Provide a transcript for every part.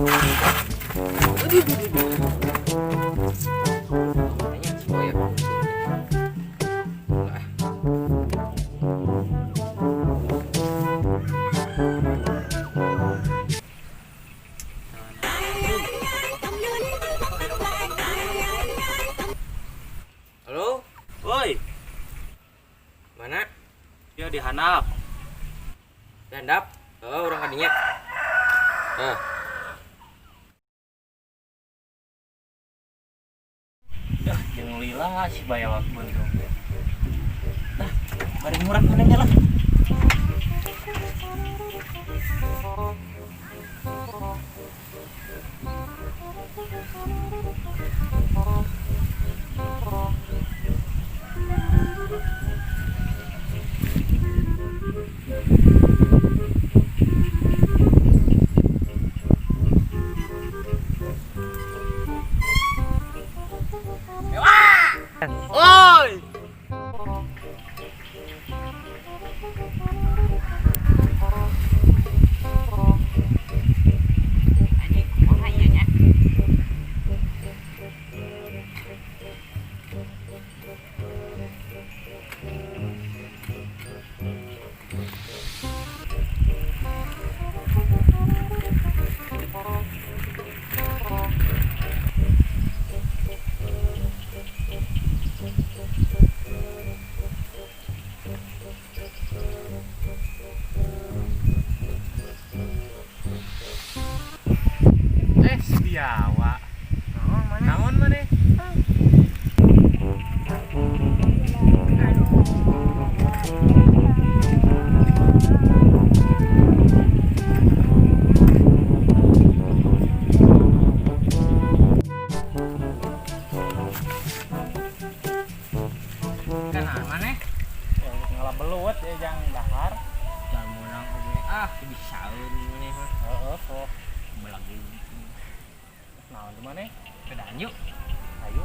Aduh, aduh, aduh. Kayaknya si Boya. Lah. Halo, Woi, mana? Ya di handap. Gandap? Oh, urang ka dinya. Hah. Dah, jeung lila si bayawak buntung. Nah, bari murah manehnya lah. Oi! Anjing, kumaha ieu nya? Eh, si biawak. Naon mana? Naon maneh? Kenaon maneh? Ya, ngalah belut ya jang dahar. Jangan menang oge. Ah, bisaeun maneh mah. Heeh, sok. Belagi. Naon tuh maneh? Sepedaan yuk. Ayo.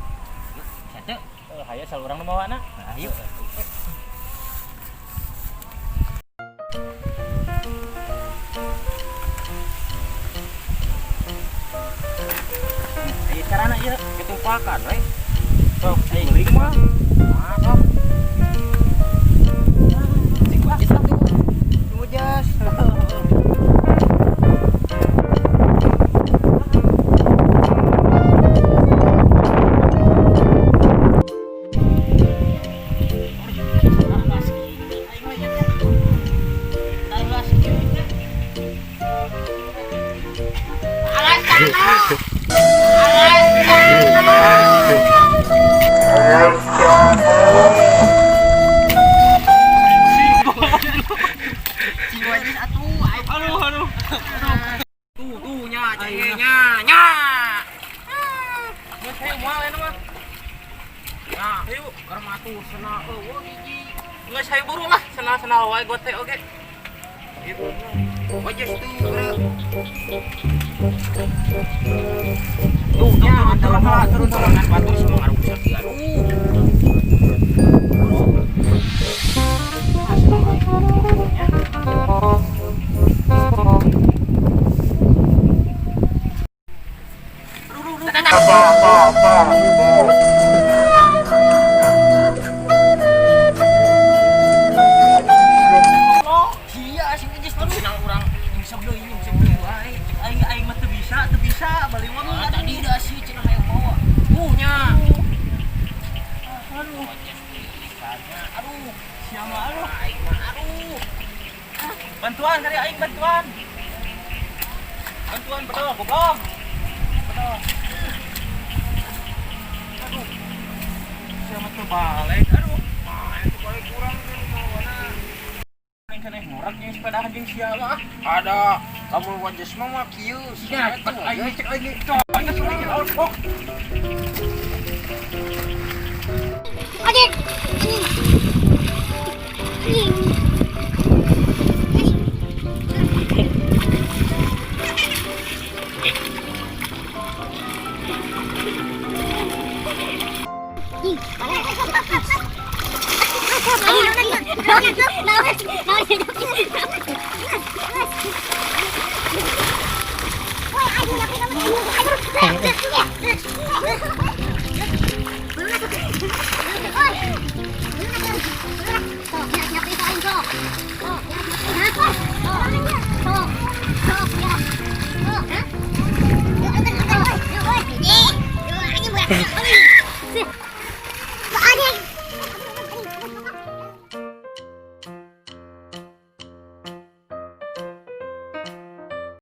Yuk, satu. Eh, hayo saluran nu mawana. Nah, ayo. Ayo carana ieu. Ketumpakan we. Sok, ayo beli mah. Ah, sok. Cik ah. Satu. Tunggu jas. Aduh, aduh. Tuh, tuh nya, nya, nya. Geus hayu moal eta mah. Nah, ayo, keur matuh sena eueuh hiji. Geus hayu buru lah, senal-senal wae gote oge. Wajes tuh, bro. Tuh, nya, turun lah, turun turun kan batur semua ngarusak ieu. Aduh. Buru. Assalamualaikum. Sia sing geus aduh nang urang bisa deui, bisa deui wae. Aing aing mah teu bisa balik mah. Ah, tadi dah sih cenah hayang bawa. Nya. Aduh, Aduh, siapa aduh. aing mah aduh. Bantuan kali aing bantuan. Bantuan betul, goblok. Betul. Aduh. Siapa tuh balik? Aduh. Ah, itu paling kurang kan mawana. Aing keneh ngurak jeung sepeda jeung sia mah. Ada kamu wajes mah mah kieu. Ya, Sia tuh, aing wajes. cek lagi. Cok, aing cek lagi. Oh. Anjing. Anjing. Anjing.